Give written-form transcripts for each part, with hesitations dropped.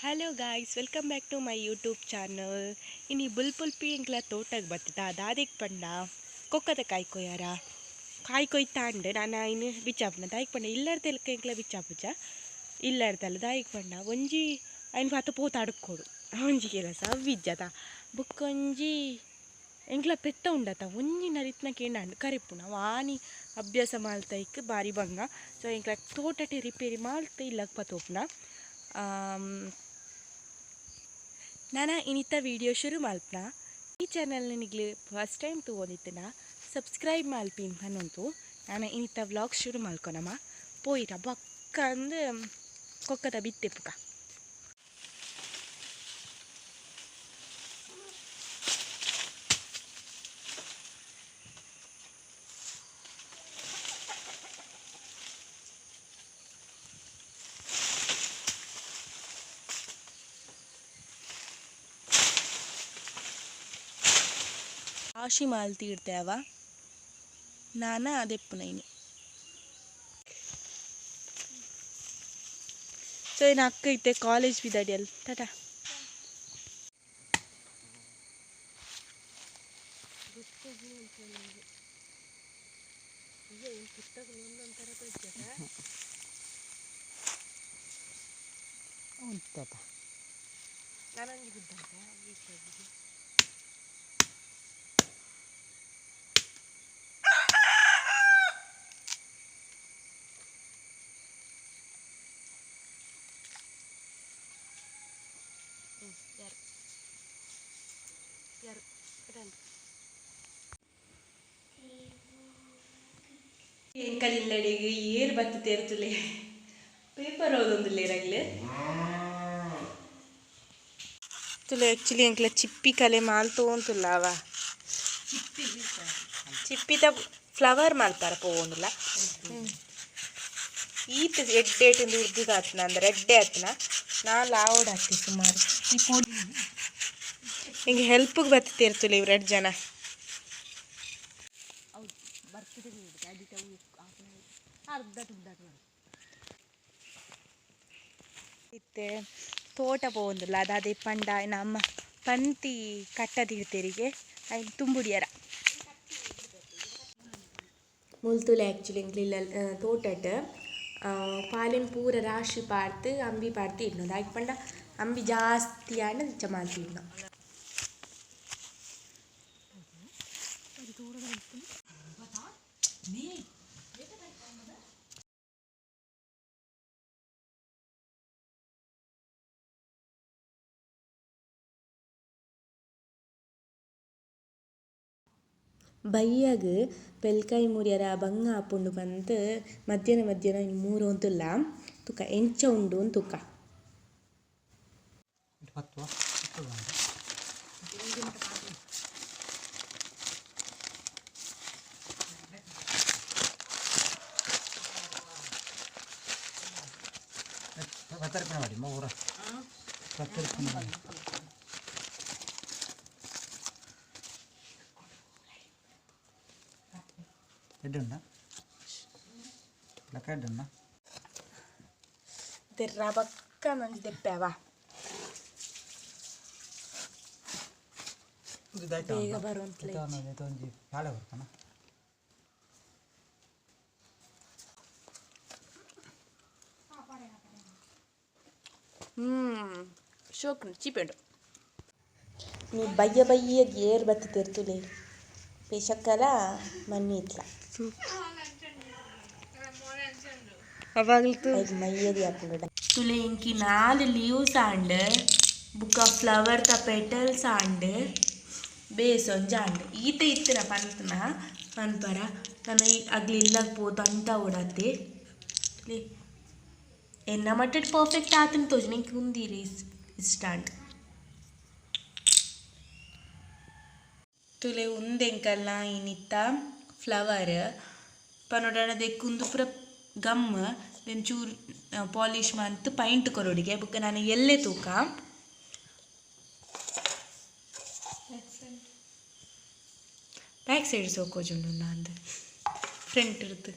Hello guys, welcome back to my YouTube channel. ಇನಿ ಬುಲ್ಪುಲ್ಪಿ ಎಂಕ್ಲ ತೋಟಗ್ ಬತ್ತಿತ ದಾದೆಗ್ ಪಂಡ ಕೊಕ್ಕದ ಕಾಯಿ ಕೊಯ್ಯಾರ ಕಾಯಿ ಕೊಯ್ತಾಂಡ್ ನಾನು ಇನ್ನು ಬಿಚ್ಚಾಪುನ ದಾಯಿಗ್ ಪಂಡ ಇಲ್ಲರ್ದ ಎಲ್ಕ ಎಂಕ್ಲ ಬಿಚ್ಚಾಪುಜ ಇಲ್ಲರ್ದಲ್ಲ ದಾಯಿಗ್ ಪಂಡ ಒಂಜಿ ಐನ್ ಪತ್ತ ಪೋತು ಅಡ್ಕೊಡು ಒಂಜಿ ಕೆಲಸ ಅವ್ವಿಜ್ಜದ ಬೊಕ್ಕೊಂಜಿ ಎಂಕ್ಲ ಪೆತ್ತ ಉಂಡತ ಒಂಜಿ ನರಿತ್ನ ಕೇಂಡಾಂಡ್ ಕರಿಪುನ ವಾನಿ ಅಭ್ಯಾಸ ಮಾಲ್ತೈಕ್ ಬಾರಿ ಬಂಗ. ಸೊ ಎಂಕ್ಲ ತೋಟಟೆ ರಿಪೇರಿ ಮಾಲ್ತ ಇಲ್ಲಗ್ ಪತೋಪುನ. ನಾನ ಇನಿತ ವಿಡಿಯೋ ಶುರು ಮಲ್ಪನ. ಈ ಚಾನಲ್ ನಿಗ್ಲು ಫಸ್ಟ್ ಟೈಮ್ ತೂವೊಂದಿತ್ತಿನ ಸಬ್ಸ್ಕ್ರೈಬ್ ಮಲ್ಪಿನ್ ಪನೊಂತು ನಾನು ಇನಿತ ವ್ಲಾಗ್ ಶುರು ಮಲ್ಕೊನಮ್ಮ. ಪೋಯಿರ ಬೊಕ್ಕ ಅಂದ್ ಕೊಕ್ಕದ ಬಿತ್ತೆಪುಕ. ಆಶಿ ಮಾಲ್ತೀಡ್ತೇವ ನಾನ ಅದೆಪ್ಪುನ ಇನಿ. ಸೊ ಏನು ಅಕ್ಕ ಇತ್ತೆ ಕಾಲೇಜ್ ಬಿದಡಿಯಲ್ ಟಾಟಾ. ಎಂಕಲಿಲ್ಲಡೆಗ್ ಏರ್ ಬತ್ತು ತೇರ್ತುಲೆ ಪೇಪರ್ ಓದೊಂದುಲ್ಲೇರಾಗ್ಲೆ ತುಲೆ. ಆ್ಯಕ್ಚುಲಿ ಎಂಕ್ಲ ಚಿಪ್ಪಿ ಕಲೆ ಮಾಲ್ತೋಂತುಲ್ಲ ಅವ ಚಿಪ್ಪಿದ ಫ್ಲವರ್ ಮಾಲ್ಪಾರ ಪೋವೊಂದುಲ್ಲ. ಈತ ಎಡ್ಡೆ ಉರ್ದುದ ಆತ್ನ ಅಂದ್ರೆ ಎಡ್ಡೆ ಆತ್ನ ನಾ ಲಾವೋಡ್ ಹಾಕ್ತಿ ಸುಮಾರು. ಈ ಪೊಡಿ ಹಿಂಗೆ ಹೆಲ್ಪಿಗೆ ಬತ್ತು ತೇರ್ತುಲೆ ಇವ್ರು ಎರಡು ಜನ. ಇತ್ತೆ ತೋಟ ಪೋವೊಂದುಲ್ಲ ಅದಾದೆ ಪಂಡ ನಮ್ಮ ಪಂತಿ ಕಟ್ಟದಿಡ್ತೇರಿಗೆ ಐನ್ ತುಂಬುಡಿಯರ ಮುಲ್ತುಲೆ. ಆ್ಯಕ್ಚುಲಿ ಎಂಕ್ಲಿಲ್ಲ ತೋಟಟ್ ಪಾಲೆನ್ ಪೂರ ರಾಶಿ ಪಾಡ್ತ್ ಅಂಬಿ ಪಾಡ್ತ್ ಇಡ್ನೊ ದಾಯೆ ಪಂಡ ಅಂಬಿ ಜಾಸ್ತಿ ಆಂಡ ಇಂಚ ಮಾಲ್ತಿ ಇಡ್ನೊ. ಬಯ್ಯಗ್ ಪೆಲ್ಕಾಯಿ ಮುರಿಯರ ಬಂಗ ಆಪುಂಡು ಪಂದ್ ಮಧ್ಯಾಹ್ನ ಮಧ್ಯಾಹ್ನ ಮೂರೊಂದುಲ್ಲ ತುಕ ಎಂಚ ಉಂಡು ತುಕ. ಎಡ್ಡುಂಡ ಲೆಕ್ಕ ಎಡ್ಡುಂಡ ದೆರ್ರ ಬಕ್ಕ ನಂಜಿ ದೆಪ್ಪವ ಬೇಗ ಬರುವಂತಲೇ. ಒಂಜಿ ಪಾಳೆ ಬರ್ತಾನ. ಶೋಕ್ ಚೀಪೆಂಡು ನೀ ಬಯ್ಯ ಬಯ್ಯಗ್ ಏರ್ ಬತ್ತಿ ತೆರ್ತುಲೆ ಪೇಶಕ್ಕಲ ಮಣ್ಣಿ ಇತ್ಲ ಮಯ್ಯದಿ ಹಾಕೊಂಡು ತುಲೆ. ಇಂಕಿ ನಾಲ್ ಲೀವ್ಸ್ ಆಂಡ್ ಬುಕ್ಕ ಫ್ಲವರ್ ತ ಪೆಟಲ್ಸ್ ಆಂಡ್ ಬೇಸ್ ಒಂಜಿ ಆಂಡ್ ಈತ ಇತ್ತಿನ ಪಂತನ ಪನ್ಪರ ನನ ಅಗ್ಲಿ ಇಲ್ಲಗ್ ಪೋತು ಅಂಟ ಓಡಾತೆ ಎನ್ನ ಮಟ್ಟಡ್ ಪರ್ಫೆಕ್ಟ್ ಆತನ ತೋಜುನ ಇಂಕ್ ಉಂದಿರಿ ಇಷ್ಟ ಆಂಡ್. ತುಲೆ ಉಂದೆಂಕಲ್ನ ಇನಿತ್ತ ಫ್ಲವರ್ ಪನೊಡಾಂಡ ದೆಕ್ಕ್ ಉಂದು ಪೂರ ಗಮ್ then ಚೂರು ಪಾಲಿಶ್ ಮಂತ್ ಪೈಂಟ್ ಕೊರೊಡಿಗೆ ಬೊಕ್ಕ ನಾನು ಎಲ್ಲೆ ತೂಕ. ಬ್ಯಾಕ್ ಸೈಡ್ ಸೋಕೋಜುಂಡು ಅಂದ್ ಫ್ರಂಟ್ ಇರ್ದು.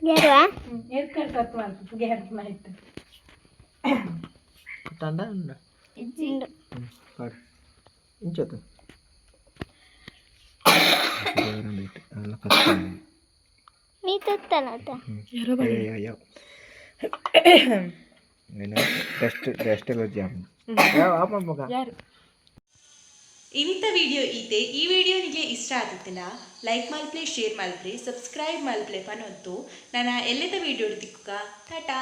ಯಾರು? ಎರ್ಕರ್ ಕಟ್ ಮಾಡ್ತು ಗ್ಯಾರನ್ನ ಆಯ್ತು. ಇಂಚತ್ತು. ಮೀ ತುತ್ತನತ. ಡಸ್ಟ್ ಡಸ್ಟ್ ಎಲರ್ಜಿ ಆಪುಂಡು. ಯಾರು ಇನ್ನಿತ ವಿಡಿಯೋ ಈತೆ. ಈ ವಿಡಿಯೋ ನಿಮಗೆ ಇಷ್ಟ ಆದಿತ್ತಿನ ಲೈಕ್ ಮಲ್ಪ್ಲೆ, ಶೇರ್ ಮಲ್ಪ್ಲೆ, ಸಬ್ಸ್ಕ್ರೈಬ್ ಮಲ್ಪ್ಲೆ ಪನೊಂತು. ನಾನು ಎಲ್ಲದ ವಿಡಿಯೋ ತಿಕ್ಕುಗ. ಟಾಟಾ.